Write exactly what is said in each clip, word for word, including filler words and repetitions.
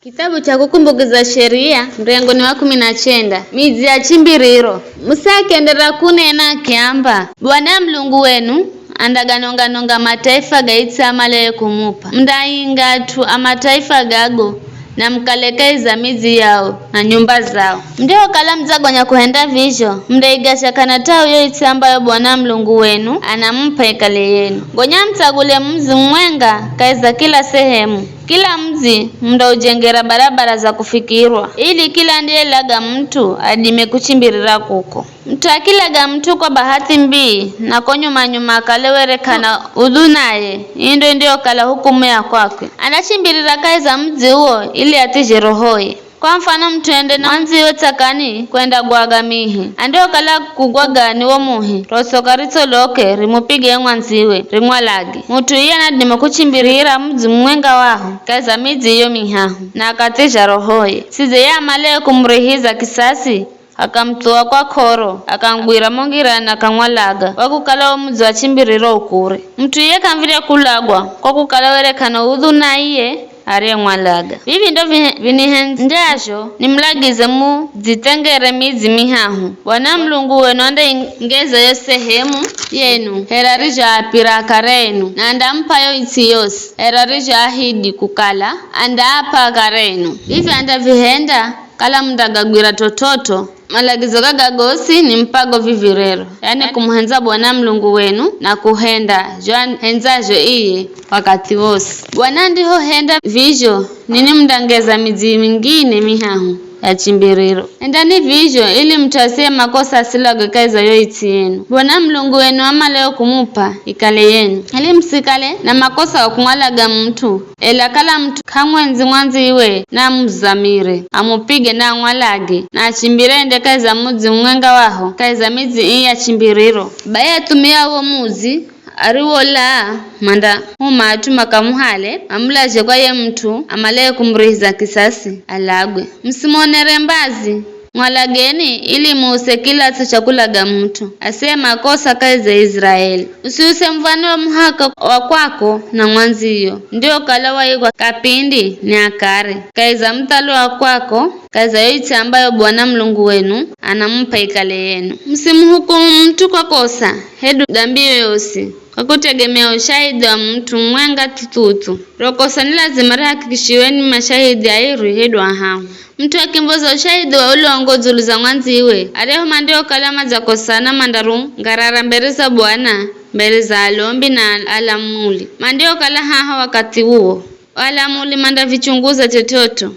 Kitabu cha Kukumbukiza Sheria, mrengo ni wa kumi na chenda. Midzi ya chimbiriro. Musa akienderera kunena akiamba, Bwana Mulungu wenu andaganonga-nonga mataifa gaitsi amalaye kumup'a. Mundainga at'u a mataifa gago na mukale kahi za midzi yao na nyumba zao. Mundihokala mudzagonya kuhenda vizho, mundaiga zhakana t'ahu yo its'i ambayo Bwana Mulungu wenu anamup'a ikale yenu. Gonya mutsagule mudzi mumwenga kahi za kila sehemu. Kila mudzi mundaujengera barabara za kufikirwa, ili kila andiyelaga mut'u adime kuchimbirira kuko. Mut'u akilaga mut'u kwa bahathi mbii, na ko nyuma-nyuma akale were k'ana udhu naye, ii ndo indiyokala hukumu ya kwakwe. Andachimbirira kahi za mudzi uwo ili athizhe rohoye. Kwa mufano, mut'u ende na mwandziwe tsakani kwenda gwaga mihi. Andiyokala kugwaga ni wo muhi, rotsoka ritsoloke rimupige ye mwandziwe, rimwalage. Mut'u iye nadime kuchimbirira mudzi mumwenga waho kahi za midzi iyo mihahu, na akathizha rohoye. Sidze ye amalaye kumurihiza kisasi, akamuthuwa kwa k'oro, akamugwira mo ngirani, akamwalaga, kwa kukala wo mudzi wa chimbiriro u kure. Mut'u iye k'amuv̱irya kulagwa, kwa kukala were k'ana udhu na iye ariyemwalaga. Vivi ndo vi- vinihendzazho nimulagize mudzithengere midzi mihahu. Bwana Mulungu wenu andaingeza yo sehemu yenu here arizhoapira akare enu, na andamup'a yo its'i yosi here arizhoahidi kukala andaap'a akare enu. Vivi andavihenda kala mundagagwira t'ot'ot'o. Malagizo gaga gosi nimupago vivi rero, yani kumuhendza Bwana Mulungu wenu na kuhenda zho ahendzazho iye wakathi wosi. Bwana andihohenda vizho, ninwi mundangeza midzi mingine mihahu ya chimbiriro. Endani vizho ili mut'u asiye makosa asilagwe kahi za yo its'i yenu. Bwana Mulungu wenu amalayo kumup'a ikale yenu, ili musikale na makosa wa kumwalaga mut'u. Ela kala mut'u k'amwendzi mwandziwe, namuzamire, amupige na amwalage, na achimbire ende kahi za mudzi mumwenga waho kahi za midzi ii ya chimbiriro. Bai athumia wo mudzi ariwolaa mandahuma at'u makamuhale, mamulazhe kwa ye mut'u amalaye kumurihiza kisasi, alagwe. Musimonere mbazi, mwalageni ili muuse kila ts'i cha kulaga mut'u asiye makosa kahi za Iziraeli. Usiuse muv̱ano wa muhaka wa kwako na mwandziyo, ndiokala waigwa kapindi ni akare, kahi za muthalo wa kwako, kahi za yo its'i ambayo Bwana Mulungu wenu anamup'a ikale yenu. Musimuhukumu mut'u kwa kosa hedu dambi yoyosi, kwa kutegemea ushahidhi wa mut'u mumwenga thuthuthu. Ro kosa ni lazima rihakikishiwe ni mashahidhi airi hedu ahahu. Mut'u akimboza ushahidhi wa ulongo dzulu za mwandziwe, aryahu mandiokala madzakosana mandarungarara mbere za Bwana, mbere za alombi na alamuli. Mandiokala haho wakathi uwo, o alamuli mandavichunguza t'ot'ot'o.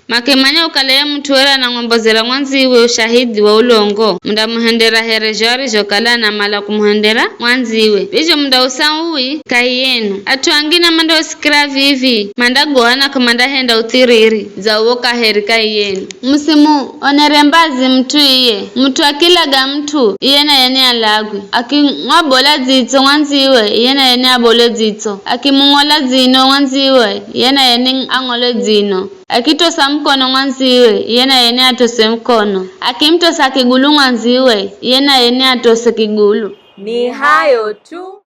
Makimanya ukala ye mut'u were anamwombozera mwandziwe ushahidhi wa ulongo, mundamuhendera here zho arizhokala anamala kumuhendera mwandziwe. Vizho mundausa uwi kahi yenu. At'u angine mandausikira vivi, mandagohana k'amandahenda uthiriri dza uwo kaheri kahi yenu. Musimuonere mbazi mut'u iye. Mut'u akilaga mut'u, iye naye ni alagwe. Akimwabola dzitso mwandziwe, iye naye ni abole dzitso. Akimung'ola dzino mwandziwe, iye naye ni ang'ole dzino. Akitosa mukono mwandziwe, iye naye ni atose mukono. Akimtosa kigulu mwandziwe, iye naye ni atose kigulu. Ni hayo tu.